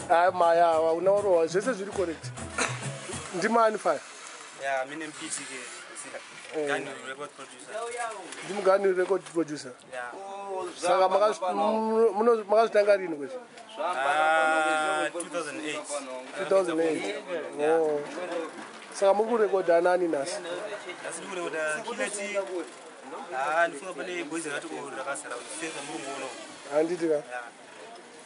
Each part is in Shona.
Hayi, maya unaorohwa, zvese zviri correct. Ndimani, Fire? Yeah, mine PTK. Gani record producer. Ndimugani record producer? Yeah. Saka makazvitanga rini kwezvi? Ah, 2008. 2008. Oh. Saka muri kurekodha nani nhasi? Asi ndikurekoda Killer T. Ah, ndifunga pane boys rakati rakasara senza murungu uno. Handiti ka? Yeah.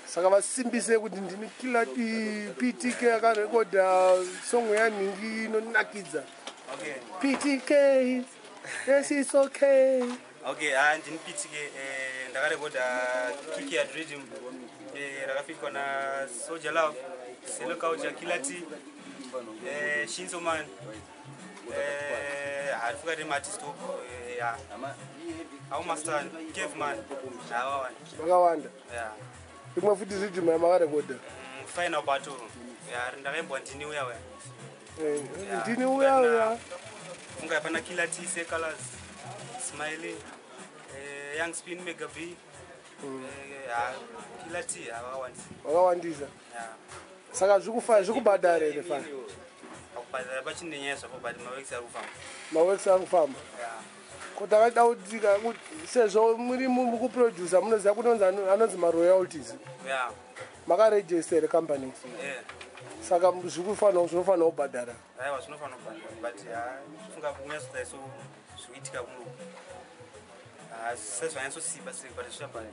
Saka vasimbise kuti ndini Killer T, PTK akarekodha song yanhingi inonakidza. PTK, yes, it's okay. Okay, ah, ndini PTK, ndakarekodha Kiki at Rhythm. Rakafitwa na Soldier Love, Selo Culture, Killer T, Shinso Man. Harifuka ti artist yeah. Au Master, Cave Man. Awa. Vakawanda. Yeah. Imwe futi riddim yamakarekodha? Final battle. Yeah, ndakaimbwa ndini uya uya. Ndini uya uya. Funga pana Killer T, Say Colors, Smiley, Young Spin, Mega B. Yeah, Killer T avawandisa. Vakawandisa. Yeah. Saka zvikubhadhara here, Fire? Pakubhadhara pachine nyaya zvapo, but maworks ari kufamba. Maworks ari kufamba. Yeah. Ko takada kutika kuti sezvo muri mukuproducer, munoziva kunonzi anonzi maroyalties? Makaregister here company? Yeah. Saka zvinofanira kubhadhara. Aiwa, zvinofanira kubhadhara, but funga kunyatsoita so zvikuitika kuno sezvanyatsosiba sei, but zvichabhadhara.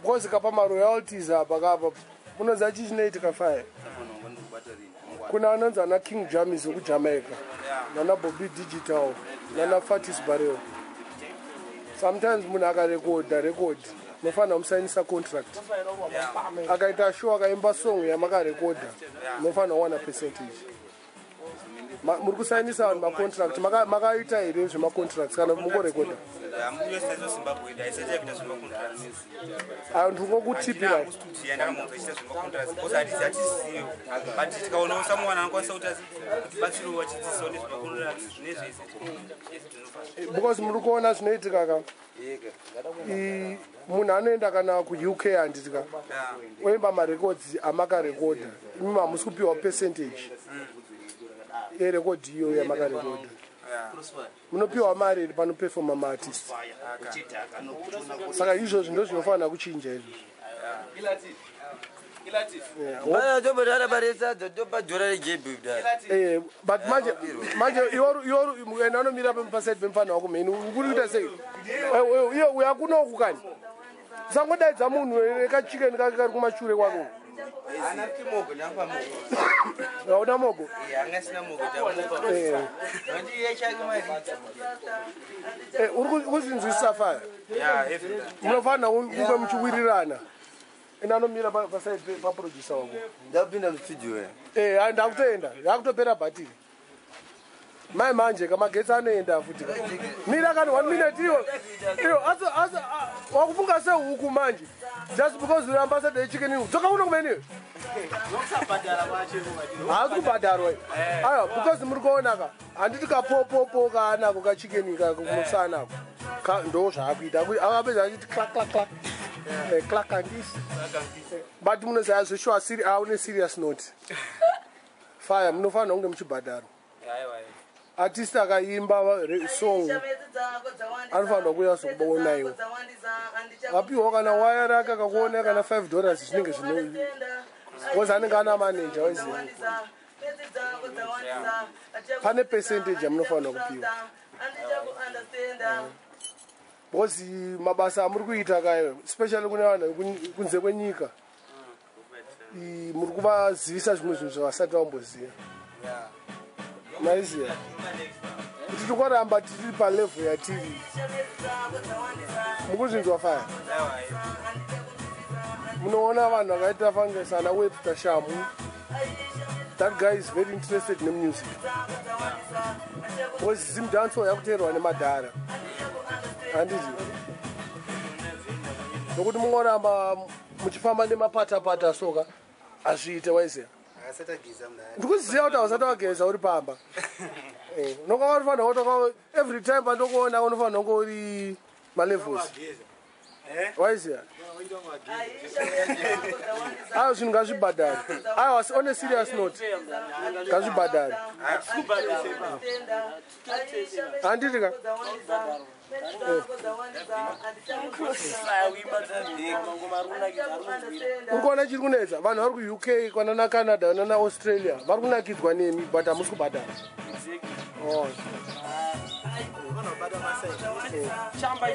Because kapa maroyalties apa kapa, munoziva chii chinoitika, Fire? Kuna anonzi ana King Jamis wekuJamaica, nana Bobby Digital, nana Fatis Barrel. Sometimes munhu akarekodha record, munofanira kumusainisa contract. Akaita show, akaimba song yamakarekodha, munofanira kuwana percentage. Muri kusainisa vanhu macontract? Makaita here zvemacontracts kana mungorekodha? Mukuyosa Zimbabwe haisati yakuita zvemacontracts. Ayo, ndingokutipira. Studio yandakamonza ichiita zvemacontracts because hatisiziyo, but tikaonawo someone anokwanisa kuti kutibatsirawo achidzidzisawo nezvemacontracts nezvese tinofana. Because muri kuona zvinoitika ka, munhu anoenda kana kuUK, handiti ka, oimba marekodzi amakarekodha, imi hamusi kupiwa percentage yerekodhi iyoyo yamakarekodha. Munopiwa mari iri panopefoma maartist. Saka izvozvi ndo zvinofanira kuchinja izvozvo. Yeah. Tobhadhara mari yesadza, tobhadhora rejebi kudai. But manje iwe enda unomira paside pemufana wako mheni. Uri kuita sei? Iye uya kunoku kani, usangodaidza munhu kachikeni kake kari kumashure kwako. Ana timogo ndampa mogo. Hauna mogo? Anga sina mogo, ndamupa. Manje yechake mari. Uri kuzvinzwisisa, Fire? Yeah, every Munofanira kunge muchiwirirana. Enda anomira paside paproducer wako. Ndapinda mustudio. Hayi, ndakutoenda, ndakutopera bhatiri mai manje kamagetsi anoenda futi ka. Mira kani, one minute. Iyo iyo asi wakufunga sehuku manje, just because uri ambassador yeChicken. Dzoka kuno kumeniwe, haasi kubhadharwa. Aiwa, because muri kuona ka, handiti, kapopopo kaanako kachicken kamusanako, ndo zvaakuita. Akapedza achiti clack clack clack. Clack andisi, but munoziva zveshuwa aune serious note, Fire, munofanira kunge muchibhadharwa. Aiwa. Artist akaimba song anofanirwa kuuya zokuonaiwo, apiwa kana waya rake, akakuona kana $5 zvinenge zvino, because anenge ana manager, waiziva. Pane percentage yamunofanira kupiwa, because mabasa amuri kuita kayo, especially kune vanhu kunze kwenyika, muri kuvazivisa zvimwe zvinhu zvavasati vamboziva, maiziva kuti tikwaramba tiri palevel yatiri. Mukuzvinzwa, Fire? Munoona vanhu vakaita fange sana Webster Shamu. That guy is very interested nemusic, because Zimdancehall yakuteerwa nemadhara, handiti? Nokuti mungoramba muchifamba nemapatapata soka, hazviite, waiziva. Akasati ageza munhu. Ndikuziva kuti hausati wageza, uri pamba. Unonga watofanira kutoka every time pandokuona, unofanira kunge uri malevels, waiziva. Aiwa, zvinhu ngazvibhadhare. Aiwa, on a serious note, ngazvibhadhare, handiti ka? Uri kuona chiri kunetsa vanhu vari kuUK, kwanana Canada, nana Australia, vari kunakidzwa nemi, but hamusi kubhadhara. Oh. Chamba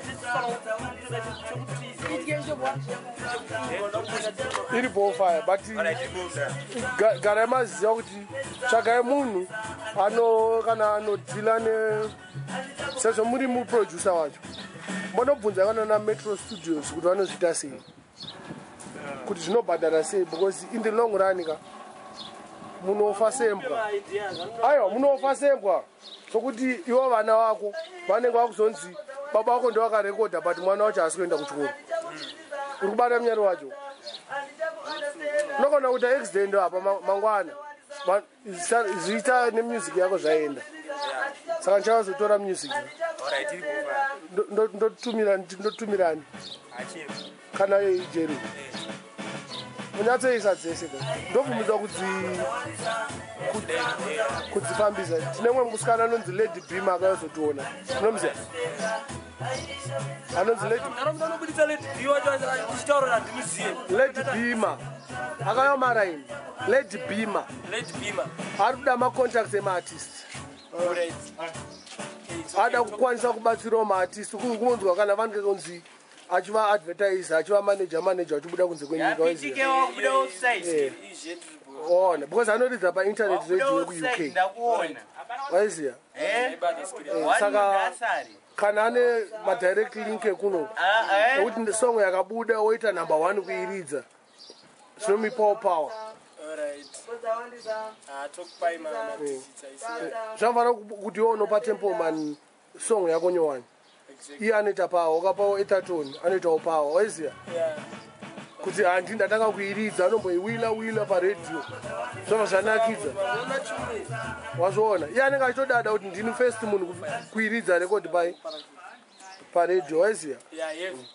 Iri bofire, but garai maziva kuti tsvagai munhu ano kana anodhila ne, sezvo muri muproducer wacho, mbonobvunza kana naMetro Studios kuti vanozviita sei, kuti zvinobhadhara sei, because in the long run ka, munofa sembwa. Aiwa, munofa sembwa, sokuti ivo vana vako vanenge vakuzonzi baba vako ndovakarekodha, but mwana wacho haasi kuenda kuchikoro. Uri kubata munyari wacho, unogona kuita accident apa mangwana. Zviita nemusic yako zvaenda, saka ndichavazotora music. Alright, iri bofire. Ndotumirani Achief. kana Jerry unyatsoisa dzese ka, ndobvumidzwa kudzifambisa. Tine mumwe musikana anonzi Lady Beam, akazotiona, unomuziva, anonzi Lady Nharaunda unobuditsa Lady B wacho tichitaura, handimuzive. Lady Beamer akauya maraini, Lady Beamer. Lady Beamer. Ari kuda macontacts emaartist. Alright. Ada kukwanisa kubatsirawo maartist kunzwa kana vanenge kunzi achivaadvertise, achivamanaja manaja, achibuda kunze kwenyika, waiziva. Wakubuda offside. Ona, because anoridza painternet radio yekuUK. Ndakuona. Waiziva. Saka Asari. kana ane madirect link ekuno ekuti song yakabuda woita number one kuiridza, zvinomipawo power. Alright. Ah, tokupai madigits aisi. Zvinofanira kuti iwe unopa Templeman song yako nyowani, iye anoita power, ukapawo Etaton anoitawo power, waiziva, kuti handi ndatanga kuiridza, anomboiwila wila paredhiyo, zvobva zvanakidza. Unoona chimwe. Wazviona, iye anenge achitodada kuti ndini first munhu kuiridza rekodi pai paredhiyo, waiziva. Yeah, heavy.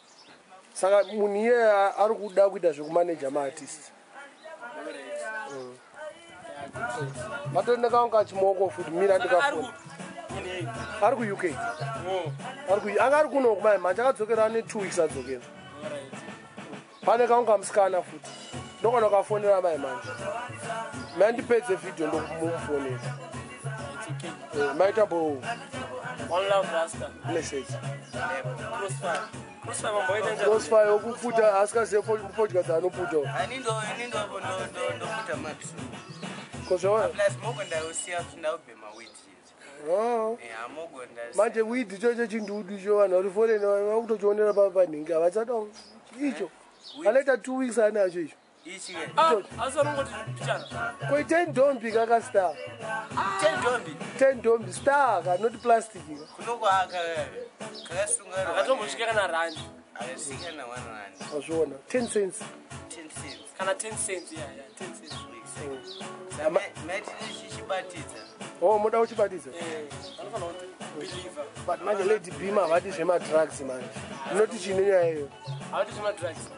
Saka munhu iyeye ari kuda kuita zvekumaneja maartist. Matondekanga chimoko futi, mira, ndikafona. Ari kuUK. Anga ari kuno kumai manje, akadzokera ane 2 weeks adzokera. Pane kangu kamusikana futi, ndokona kafonera mai manje, mandipedze vhidhiyo ndomumufonera. Maita bo. One love, Rasta. Blessed. Crossfire. Crossfire mamboita njani? Crossfire wokuputa, asikazive fodya dzaanoputa. Ani ndoputa matru. Kozvawa. Plus moko ndausiya kuti ndaubhema weed. Hamoko ndasiya. Manje weed chocho chindudu icho, vanhu vari foreign vakutochionera panhingi, havachada icho, anoita 2 weeks anacho icho. Ichi. Ah, asi vanongoti pichana. Koi 10 dombi kakastar. 10 dombi. 10 dombi star ka, not plastic ka. Kunoko kakasunga. Akatombosvika kana rand. Akasvika na R1. Wazviona, 10 cents. 10 cents. Kana 10 cents, yeah, 10 cents. Maiti chichibatidza. O, muda kuchibatidza. Eh, vanofanira kuti believer. But manje Lady Beam havadi zvemadrugs manje, inoti chine nyaya iyo. Havati zvemadrugs.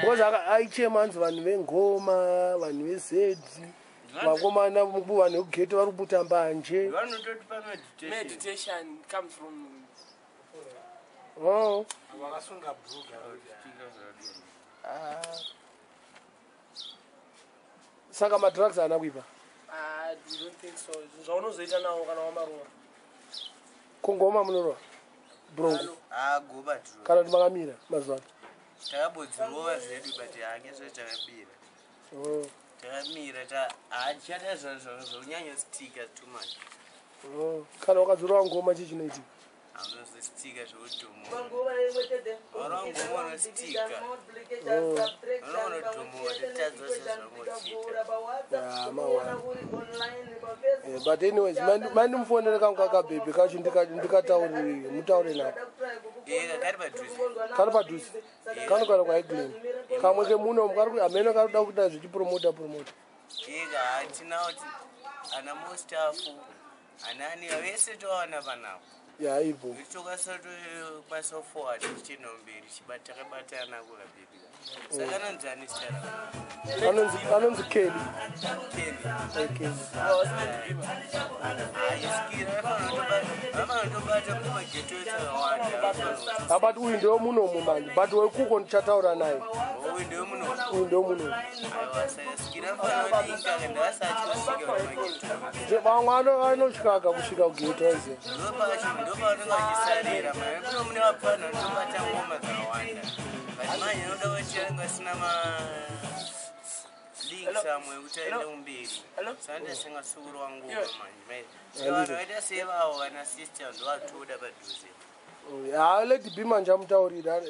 Because aichema anzi vanhu vengoma, vanhu vezedi, vakomana, vanhu vekugete vari kuputa mbanje. Vanototipa meditation. Meditation comes from Oh. Vakasunga bhuga. Saka madrugs haana kuipa? Ah, I don't think so. Zvinhu zvaunozoita nawo kana wamaruva. Kungoma munorwa brongo? Agoba tro. Kana kuti makamira mazuva ano? Takabodzirova zvedu, but hange zve takabira. Oh. Takamira, hatichada zvonyanyostika too much. Oh. Kana wakadzorova ngoma, chii chinoitika? Haunozostika zveudhomo, warova ngoma unostika, unonodhomoka totadzose zvamochiita. Ya, mawana. But anyways, mandimufonere kangu kakabhebhi kacho, ndikatauri mutaure nako. Kari padhuze. Kari padhuze, kanogara kwaEglen, kamwe kemuno hameno kari kuda kuita zvichipromota promota. Eka hatina kuti ana mostafu anani vese tovaona panapo. Ya, ibo. Tokwanisa tokwanisa forward tichienda mberi, takabatana kukabhebhi. Saka anonzani zita rako? Anonzi Kelly. Kelly. Eh, Kelly. Iskira vanofanira kutobata kune mageto ese akawanda. Ah, but uyu ndewemunomu manje, but wekuko ndichataura naye. Uyu ndewemuno? Uyu ndewemunomu. Aiwa, saka Skira anofanira kuti ingaka ndavasati kusvika kune mageto. Vamwe anotyaka kusvika kugeto aiziva. Ndopavanenge vachisarira manje. Kuno mune vapfana vanotobata ngoma dzakawanda, but manje noda kuti vanenge vasina ma links amwe ekuti aende kumberi, saka singasukuriwa ngoma manje. Saka vanhu vaita sevavo vana sister ndovatoda padhuze. Ha, Lady B manje amutaurira.